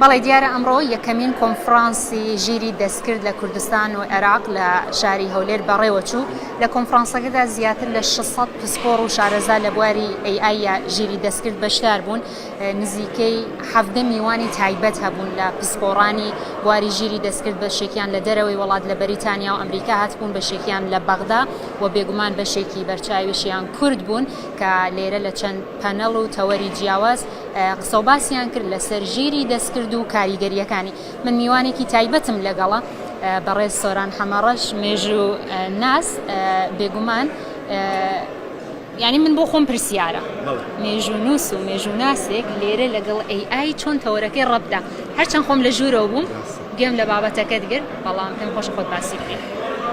بەڵێ دیارە ئەمڕۆ یەکەمین کۆنفرانسی ژیری دەستکرد لە کوردستان و عێراق لە شاری هەولێر بەڕێوەچوو، لە کۆنفرانسەکەدا زیاتر لە 600 پسپۆڕ و شارەزا لە بواری AI یا ژیری دەستکرد بەشدار بوون، نزیکەی 17 میوانی تایبەت هەبوون لە پسپۆڕانی بواری ژیری دەستکرد بەشێکیان لە دەرەوەی وڵات لە بەریتانیا و ئەمریکا هاتبوون بەشێکیان لە بەغدا و بێگومان بەشێکی بەرچاویشیان کورد بوون کە لێرە لە چەند پەنەڵ و تەوەری جیاواز قسەوباسیان کرد لەسەر ژیری دەستکرد و کاریگەرییەکانی. من میوانێکی تایبەتم لەگەڵە، بەڕێز سۆران حەمەڕەش، مێژوو ناس، بێگومان یانی من بۆ خۆم پرسیارە مێژوونووس و مێژووناسێک لێرە لەگەڵ AI چۆن تەوەرەکەی ڕەبدا؟ هەرچەند خۆم لە ژوورەوە بووم گوێم لە بابەتەکەت گرت، بەڵام پێم خۆشە خۆت باسی بکەی.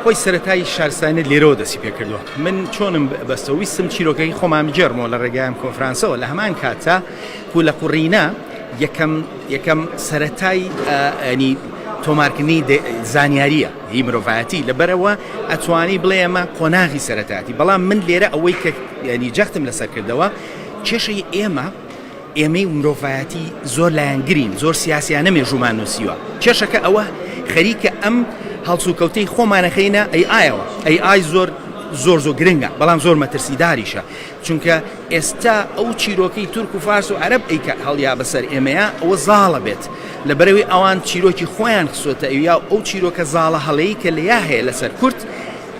خۆی سەرەتای شارستانیەت لێرەوە دەستی پێکردووە. من چۆنم بەستەوە ویستم چیرۆکەکەی خۆمان بگێڕمەوە لە ڕێگای ئەم کۆنفرانسەوە لە هەمان کاتدا قولەقوڕینە یەکەم یەکەم سەرەتای ینی تۆمارکردنی زانیاریە هی مرۆڤایەتی لەبەرەوە ئەتوانی بڵێ ئەمە قۆناغی سەرەتاتی بەڵام من لێرە ئەوەی کە ینی جەختم لەسەر کردەوە کێشەی ئێمە ئێمەی مرۆڤایەتی زۆر لایەنگرین، زۆر سیاسیانە مێژوومان نووسیوە. کێشەکە ئەوە خەریکە ئەم هەڵسوکەوتەی خۆمان ئەخەینە AI ەوە. AI زۆر زۆر زۆر گرنگە، بەڵام زۆر مەترسیداریشە. چونکە ئێستا ئەو چیرۆکەی تورک و فارس و عەرەب ئەیکا هەڵیا بەسەر ئێمەیا ئەوە زاڵە بێت. لەبەرئەوەی ئەوان چیرۆکی خۆیان خستۆتە ئەویا و ئەو چیرۆکە زاڵە هەڵەی کە لەیا هەیە لەسەر کورد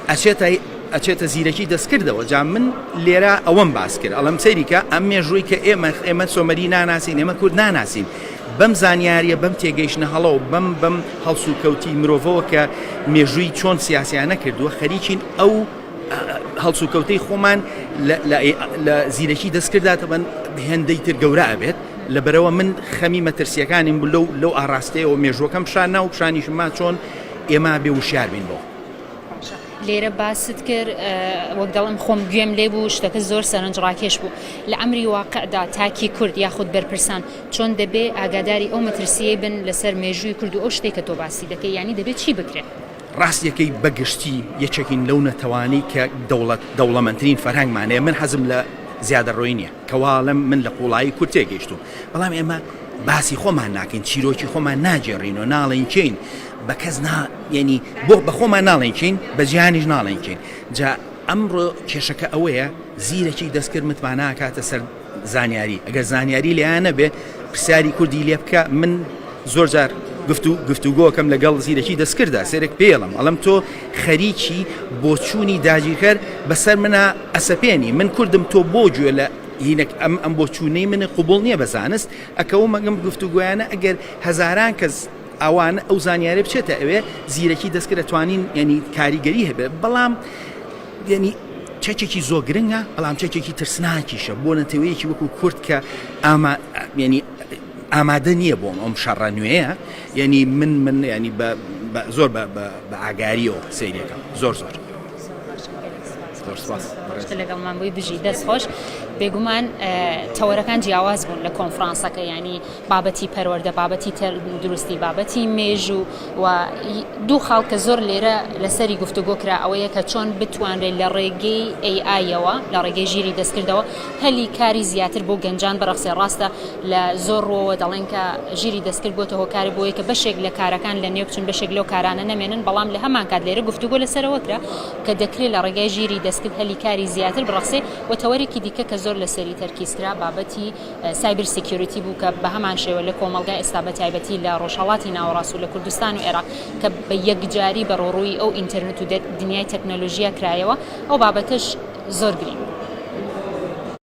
ئەچێتە ئەچێتە زیرەکی دەستکردەوە جا من لێرە ئەوەم باس کرد ئەڵێم سەیری کە ئەم مێژووی کە ئێمە ئێمە سۆمەری ناناسین ئێمە کورد ناناسین بەم زانیاریە بەم تێگەیشتنە هەڵە و بەم بەم هەڵسوکەوتی مرۆڤەوە کە مێژووی چۆن سیاسیانە کردووە خەریکین ئەو هەڵسوکەوتەی خۆمان لە زیرەکی دەستکردا تەبەن هێندەی تر گەورە ئەبێت لەبەرەوە من خەمی مەترسیەکانیم بوو لەو لەو ئاراستەیەوە مێژوەکەم پیشان نا و پیشانیشم ما چۆن ئێمە بێ وشیار بین بۆ باشە لێرە باست کرد وەک دەڵێم خۆم گوێم لێ بوو شتەکە زۆر سەرنجڕاکێش بوو لە ئەمری واقعدا تاکی کورد یاخود بەرپرسان چۆن دەبێ ئاگاداری ئەو مەترسیەی بن لەسەر مێژووی کورد و ئەو شتێک کە تۆ باسی دەکەی یانی دەبێت چی بکرێت؟ ڕاستیەکەی بە گشتی یەکێکین لەو نەتەوانەی کە دەوڵەت دەوڵەمەندترین فەرهەنگمان هەیە من حەزم لە زیادەڕۆیی نییە کە واڵم من لە قوڵایی کورد تێگەیشتووم بەڵام ئێمە باسی خۆمان ناکەین چیرۆکی خۆمان ناگێڕینەوە ناڵێین کێین بە کەس نا یعنی بۆ بە خۆمان ناڵێن کێین بە جیهانیش ناڵێن کێین جا ئەمڕۆ کێشەکە ئەوەیە زیرەکی دەستکرد متمانە ئەکاتە سەر زانیاری ئەگەر زانیاری لێیان نەبێ پرسیاری کوردی لێ بکە من زۆر جار گفتو گفتوگۆکەم لەگەڵ زیرەکی دەستکردا سێرێک پێڵم ئەڵم تۆ خەریکی بۆچوونی داگیرکەر بەسەر منە ئەسەپێنی من کوردم تۆ بۆ گوێ لە هینەک ئەم ئەم بۆچوونەی من قوبڵ نییە بە زانست ئەکەوم ئەگەم گفتوگۆیانە ئەگەر هەزاران کەس ئەوانە ئەو زانیاری بچێتە ئەوێ زیرەکی دەستکرد ئەتوانین یعنی کاریگەری هەبێت بەڵام یعنی چەکێکی زۆر گرنگە بەڵام چەکێکی ترسناکیشە بۆ نەتەوەیەکی وەکو کورد کە ئاما یعنی ئامادە نییە بۆم ئەم شەڕە نوێیە یعنی من من ینی زۆر بە ئاگاریەوە سەیرەکەم زۆر زۆر زۆر سپاس لەگەڵمان بووی بژی دەست خۆش بێگومان تەوەرەکان جیاواز بوون لە کۆنفرانسەکە ینی بابەتی پەروەردە، بابەتی تەندروستی، بابەتی مێژوو و دوو خاڵ کە زۆر لێرە لەسەری گفتوگۆ کرا ئەوەیە کە چۆن بتوانرێت لە ڕێگەی AI یەوە لە ڕێگەی ژیری دەستکردەوە هەلی کاری زیاتر بۆ گەنجان بڕەخسێ ڕاستە لە زۆر ڕووەوە دەڵێن کە ژیری دەستکرد بۆتە هۆکاری بۆیە کە بەشێک لە کارەکان لە نێو بچن بەشێک لەو کارانە نەمێنن بەڵام لە هەمان کات لێرە گفتوگۆ لەسەرەوە کرا کە دەکرێت لە ڕێگای ژیری دەستکرد هەلی کاری زیاتر بڕەخسێ و تەوەرێکی دیکە کە زۆر لەسەری تەرکیز کرا بابەتی cyber security بوو کە بەهەمان شێوە لە کۆمەڵگای ئێستا بە تایبەتی لە ڕۆژهەڵاتی ناوەڕاست و لە کوردستان و عێراق کە بە یەکجاری بەڕۆڕووی ئەو ئینتەرنێت و دنیای تەکنەلۆژیا کرایەوە ئەو بابەتەش زۆر گرینگ.